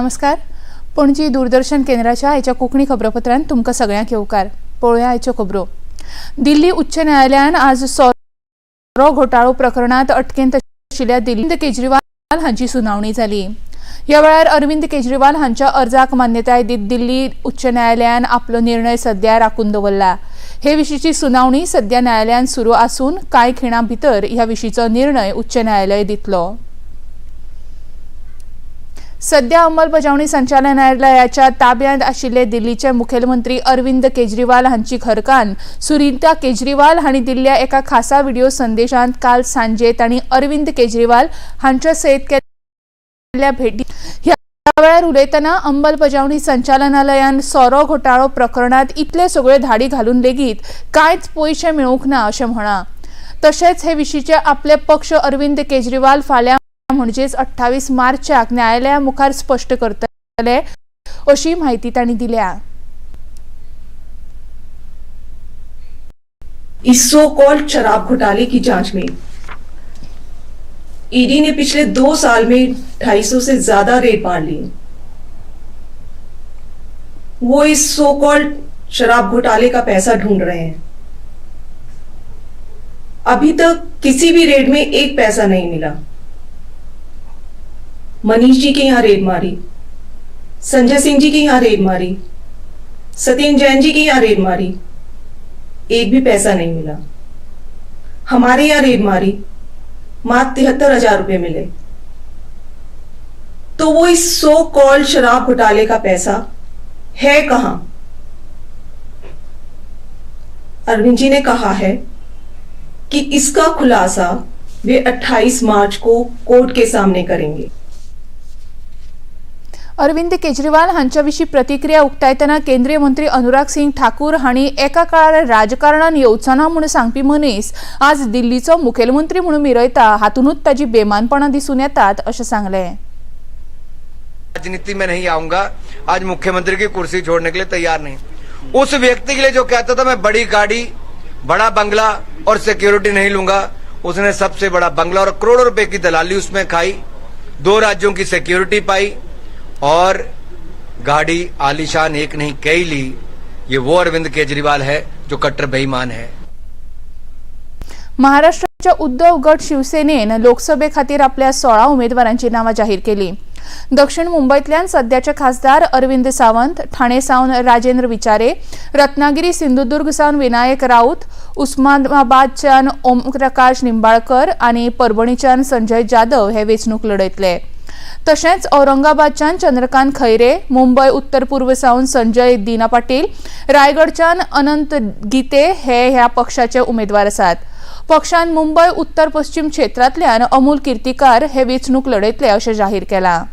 नमस्कार. पणजी दूरदर्शन केंद्राच्या आयच्या कोंकणी खबरापत्रांत तुमकां सगळ्यांक येवकार. पळोवया आयच्यो खबरो. दिल्ली उच्च न्यायालयान आज सोरो घोटाळो प्रकरणांत अटकेंत आशिल्ल्या अरविंद केजरीवाल हांची सुनावणी जाली. ह्या वेळार अरविंद केजरीवाल हांच्या अर्जाक मान्यताय दीत दिल्ली उच्च न्यायालयान आपलो निर्णय सध्या राखून दवरला. हे विशींची सुनावणी सध्या न्यायालयान सुरू आसून कांय खिणां भितर ह्या विशींचो निर्णय उच्च न्यायालय दितलो. सध्या अंमलबजावणी संचालनालयाच्या ताब्यांत आशिल्ले दिल्लीचे मुखेलमंत्री अरविंद केजरीवाल हांची घरकान्न सुरिता केजरीवाल हांणी दिल्ल्या एका खासा व्हिडिओ संदेशांत काल सांजे तांणी अरविंद केजरीवाल हांच्या सयत केल्ल्या भेटी ह्या वेळार उलयतना अंमलबजावणी संचालनालयान सोरो घोटाळो प्रकरणांत इतले सगळे धाडी घालून लेगीत कांयच पयशे मेळूंक ना अशें म्हळां. तशेंच हे विशींचे आपले पक्ष अरविंद केजरीवाल फाल्यां म्हणजेच 28 मार्चाक न्यायालया मुखार स्पश्ट करतले अशी म्हायती तांणी दिल्या. इस सो कॉल्ड शराब घोटाले की जांच में ईडी ने पिछले 2 साल में 250 से ज्यादा रेड मार ली. वो इस सो कॉल्ड शराब घोटाले का पैसा ढूंढ रहे हैं. अभी तक किसी भी रेड में एक पैसा नहीं मिला. मनीष जी के यहां रेड मारी, संजय सिंह जी के यहां रेड मारी, सत्येंद्र जैन जी के यहां रेड मारी, एक भी पैसा नहीं मिला. हमारे यहां रेड मारी, मात्र 73,000 रुपए मिले. तो वो इस सो कॉल्ड शराब घोटाले का पैसा है कहां? अरविंद जी ने कहा है कि इसका खुलासा वे 28 मार्च को कोर्ट के सामने करेंगे. अरविंद केजरीवाल हांच्या विशीं प्रतिक्रिया उक्तायतना केंद्रीय मंत्री अनुराग सिंग ठाकूर हांणी एका काळार राजकारणान येवचो ना म्हूण सांगपी मनीस आज दिल्लीचो मुखेलमंत्री म्हणून मिरयता, हातूनच ताजी बेमानपणां दिसून येतात अशें सांगलें. राजनीति में नहीं आऊंगा, आज मुख्यमंत्री की कुर्सी छोड़ने के लिए तैयार नहीं. उस व्यक्ति के लिए जो कहता था मैं बड़ी गाड़ी, बड़ा बंगला और सिक्योरिटी नहीं लूंगा, उसने सबसे बड़ा बंगला और करोड़ों रुपए की दलाली उसमें खाई, 2 राज्यों की सिक्योरिटी पाई और गाड़ी आलीशान एक नहीं कई ली. ये वो अरविंद केजरीवाल है जो कट्टर बेईमान है. महाराष्ट्राच्या उद्धव गट शिवसेनेन लोकसभे खातीर आपल्या 16 उमेदवारांची नांवां जाहीर केली. दक्षिण मुंबयतल्यान सद्याचे खासदार अरविंद सावंत, ठाणे सावन राजेंद्र विचारे, रत्नागिरी सिंधुदुर्ग सावन विनायक राऊत, उस्मानाबादच्यान ओमप्रकाश निंबाळकर आनी परभणीच्यान संजय जाधव हे वेंचणूक लढयतले. तशेंच औरंगाबादच्यान चंद्रकांत खैरे, मुंबय उत्तर पूर्व सावन संजय दिना पाटील, रायगडच्यान अनंत गीते हे ह्या पक्षाचे उमेदवार आसात. पक्षान मुंबय उत्तर पश्चिम क्षेत्रांतल्यान अमोल कीर्तिकार हे वेंचणूक लढयतले अशें जाहीर केलां.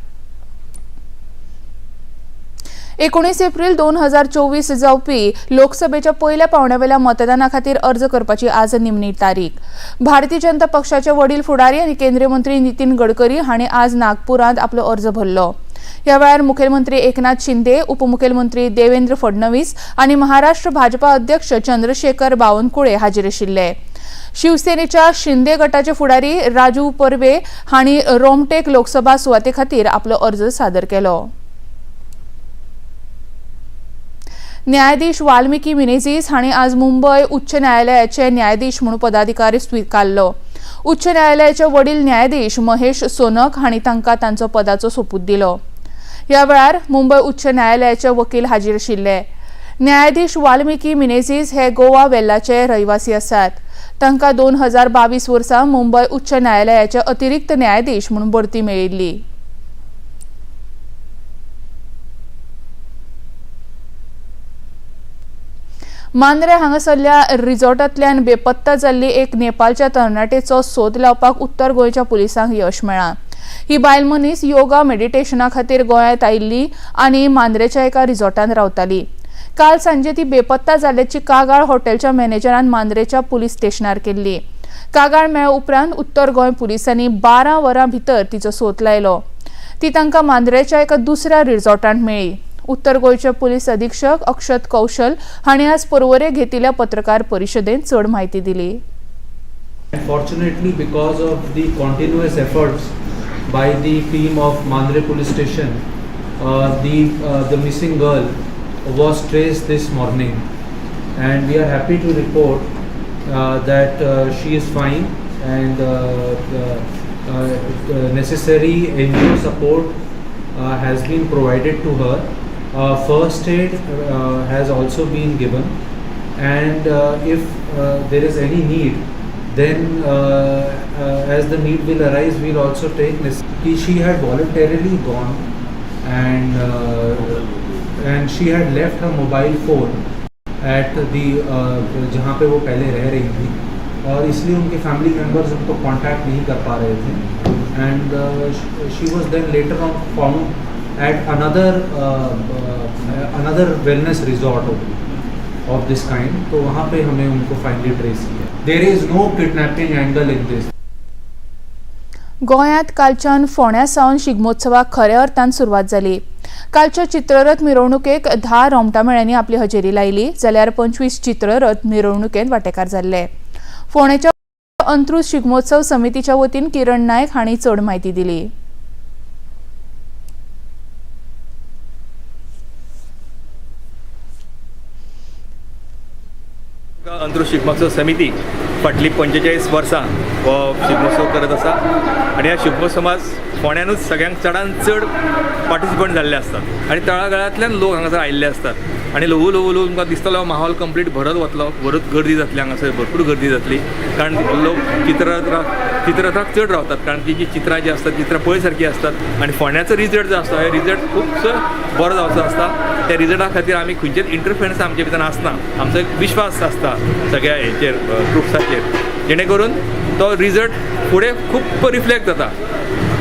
19 एप्रील 2024 जावपी लोकसभेच्या पयल्या पावंड्यावेल्या मतदाना खातीर अर्ज करपाची आज निमणी तारीख. भारतीय जनता पक्षाचे वडील फुडारी आनी केंद्रीय मंत्री नितीन गडकरी हांणी आज नागपुरांत आपलो अर्ज भरलो. ह्या वेळार मुखेलमंत्री एकनाथ शिंदे, उपमुखेलमंत्री देवेंद्र फडणवीस आनी महाराष्ट्र भाजपा अध्यक्ष चंद्रशेखर बावनकुळे हाजीर आशिल्ले. शिवसेनेच्या शिंदे गटाचे फुडारी राजू परवे हांणी रोमटेक लोकसभा सुवाते खातीर आपलो अर्ज सादर केलो. न्यायाधीश वाल्मिकी मिनेझीस हांणी आज मुंबय उच्च न्यायालयाचे न्यायाधीश म्हणून पदाधिकारी स्विकारलो. उच्च न्यायालयाचे वडील न्यायाधीश महेश सोनक हांणी तांकां तांचो पदाचो सोपूत दिलो. ह्या वेळार मुंबय उच्च न्यायालयाचे वकील हाजीर आशिल्ले. न्यायाधीश वाल्मिकी मिनेझीस हे गोवा वेल्लाचे रहिवासी आसात. तांकां 2022 वर्सा मुंबय उच्च न्यायालयाचे अतिरिक्त न्यायाधीश म्हणून बढती मेळिल्ली. मांद्रे हांगासरल्या रिसॉर्टांतल्यान बेपत्ता जाल्ली एक नेपाळच्या तरणाटेचो सोद लावपाक उत्तर गोंयच्या पुलिसांक यश मेळ्ळां. ही बायल मनीस योगा मेडिटेशना खातीर गोंयांत आयिल्ली आनी मांद्रेच्या एका रिसॉर्टांत रावताली. काल सांजे ती बेपत्ता जाल्ल्याची कागाळ हॉटेलच्या मॅनेजरान मांद्रेच्या पुलीस स्टेशनार केल्ली. कागाळ मेळ्ळ्या उपरांत उत्तर गोंय पुलिसांनी 12 वरां भितर तिचो सोद लायलो. ती तांकां मांद्रेच्या एका दुसऱ्या रिसॉर्टांत मेळ्ळी. उत्तर गोंयचे पुलीस अधीक्षक अक्षत कौशल हांणी आज पर्वरे घेतिल्ल्या पत्रकार परिशदेंत चड म्हायती दिली. Fortunately, because of the continuous efforts by the team of Mandre Police Station the missing girl was traced this morning, and we are happy to report that she is fine and the necessary NGO support has been provided to her. First aid has also been given, and if there is any need, then as the need will arise, we'll also take this. She had voluntarily gone and she had left her mobile phone at the जहाँ pay वो पहले रह रही थी और इसलिए उनके family members उनको contact नहीं कर पा रहे थे, and she was then later on found at another wellness resort of this kind. तो वहाँ पे हमें उनको फाइनली ट्रेस किया. There is no kidnapping angle in this. गोंयांत कालच्यान फोंड्या सावन शिगमोत्सवाक खऱ्या अर्थान सुरवात जाली. कालच्या चित्ररथ मिरवणुकेक 10 रोमटामेळ्यांनी आपली हजेरी लायली, जाल्यार 25 चित्ररथ मिरवणुकेंत वांटेकार जाल्ले. फोंडेच्या अंत्रुज शिगमोत्सव समितीच्या वतीन किरण नायक हांणी चड म्हायती दिली. अंत्रुज शिगमोत्सव समिती फाटलीं 45 वर्सां हो शिगमोत्सव करत आसा आनी ह्या शिगमोत्सवात फोंड्यानूच सगळ्यांक चडान चड पार्टिसिपंट जाल्ले आसतात आनी तळागाळांतल्यान लोक हांगासर आयिल्ले आसतात आनी ल्हवू ल्हवू ल्हवू तुमकां दिसतलो माहोल कंप्लीट भरत वतलो, भरत गर्दी जातली हांगासर, भरपूर गर्दी जातली, कारण लोक चित्ररथाक चड रावतात, कारण ती जी चित्रां जी आसतात चित्रां पळय सारकी आसतात आनी फोंड्याचो रिजल्ट जो आसता हे रिजल्ट खुबसो बरो जावचो आसता. त्या रिजल्टा खातीर आमी खंयचेच इंटरफिरन्स आमचे भितर आसना, आमचो एक विश्वास आसता सगळ्या हेचेर ट्रुप्साचेर, जेणे करून तो रिजल्ट फुडें खूब रिफ्लेक्ट जाता.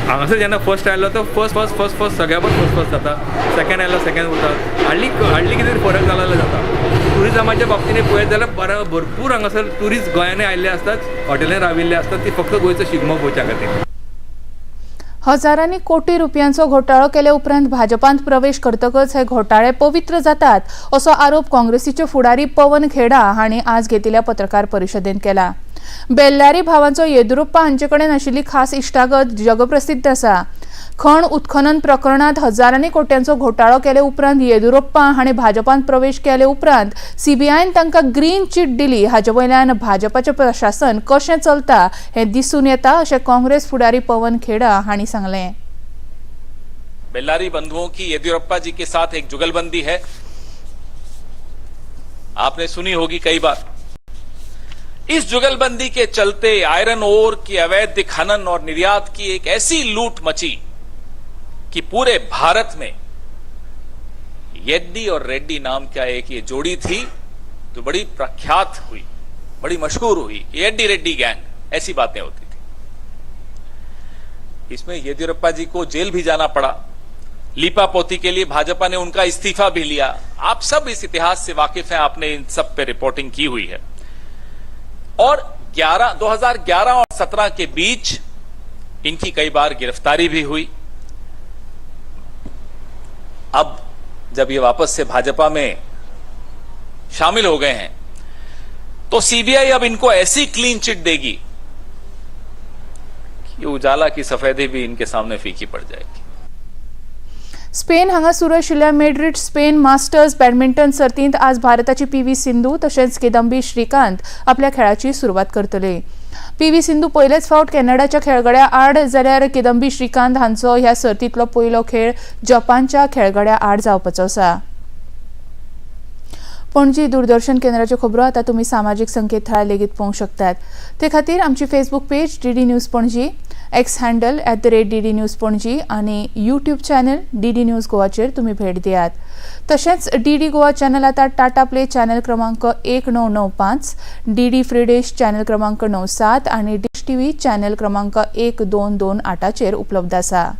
हांगासर जेन्ना फर्स्ट आयलो तो फर्स्ट फर्स्ट फर्स्ट फर्स्ट सगळ्या बरो फर्स्ट फर्स्ट जाता, सेकंड आयलो सेकंड उरता, हाडली हाडली कितें तरी फरक जालो जाल्यार जाता. ट्युरिजमाच्या बाबतींत पळयत जाल्यार बरो भरपूर हांगासर ट्युरिस्ट गोंयांनी आयिल्ले आसतात, हॉटेलांनी राविल्ले आसतात, ती फक्त गोंयचो शिगमो पळोवच्या खातीर. हजारांनी कोटी रुपयांचो घोटाळो केले उपरांत भाजपांत प्रवेश करतकच हे घोटाळे पवित्र जातात असो आरोप काँग्रेसीचे फुडारी पवन खेडा हांणी आज घेतिल्ल्या पत्रकार परिशदेंत केला. बेल्लारी भावांचो येदियुरप्पा हांचे कडेन आशिल्ली खास इश्टागत जगप्रसिद्ध आसा. खण उत्खनन प्रकरणांत हजारांनी कोट्यांचो घोटाळो केले उपरांत येदियुरप्पा हांणी भाजपांत प्रवेश केले उपरांत सीबीआयन तांकां ग्रीन चीट दिली. हाचे वयल्यान भाजपाचें प्रशासन कशें चलता हें दिसून येता अशें काँग्रेस फुडारी पवन खेडा हांणी सांगलें. बेल्लारी बंधुओं की येदियुरप्पा जी के साथ एक जुगलबंदी है, आपने सुनी होगी कई बार. इस जुगलबंदी के चलते आयरन ओर की अवैध खनन और निर्यात की एक ऐसी लूट मची कि पूरे भारत में येड्डी और रेड्डी नाम का एक ये जोड़ी थी तो बड़ी प्रख्यात हुई, बड़ी मशहूर हुई, येड्डी रेड्डी गैंग, ऐसी बातें होती थी. इसमें येदियुरप्पा जी को जेल भी जाना पड़ा. लीपा पोती के लिए भाजपा ने उनका इस्तीफा भी लिया. आप सब इस इतिहास से वाकिफ हैं, आपने इन सब पे रिपोर्टिंग की हुई है. और 11 2011 और 17 के बीच इनकी कई बार गिरफ्तारी भी हुई. अब जब ये वापस से भाजपा में शामिल हो गए हैं तो सीबीआई अब इनको ऐसी क्लीन चिट देगी कि उजाला की सफेदी भी इनके सामने फीकी पड़ जाएगी. स्पेन हांगा सुरू आशिल्ल्या मेड्रिड स्पेन मास्टर्स बॅडमिंटन सर्तींत आज भारताची पी व्ही सिंधू तशेंच किदंबी श्रीकांत आपल्या खेळाची सुरवात करतले. पी व्ही सिंधू पयलेच फावट कॅनडाच्या खेळगड्या आड, जाल्यार किदंबी श्रीकांत हांचो ह्या सर्तींतलो पयलो खेळ जपानच्या खेळगड्या आड जावपाचो आसा. पणजी दूरदर्शन केंद्राच्यो खबरो आतां तुमी सामाजीक संकेतथळार लेगीत पळोवंक शकतात. ते खातीर आमची Facebook page DD news Panaji, x handle @DDNews Panaji आनी यूट्यूब चॅनल डीडी न्यूज गोवाचेर तुमी भेट दियात. तशेंच डीडी गोवा चॅनल आतां टाटा प्ले चॅनल क्रमांक 1995, डीडी फ्री डिश चॅनल क्रमांक 97 आनी डिश टीव्ही चॅनल क्रमांक 1228चेर उपलब्ध आसा.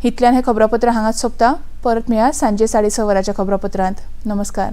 इतल्यान हें खबरापत्र हांगाच सोंपता. परत मेळया सांजे 6:30 वरांच्या खबरापत्रांत. नमस्कार.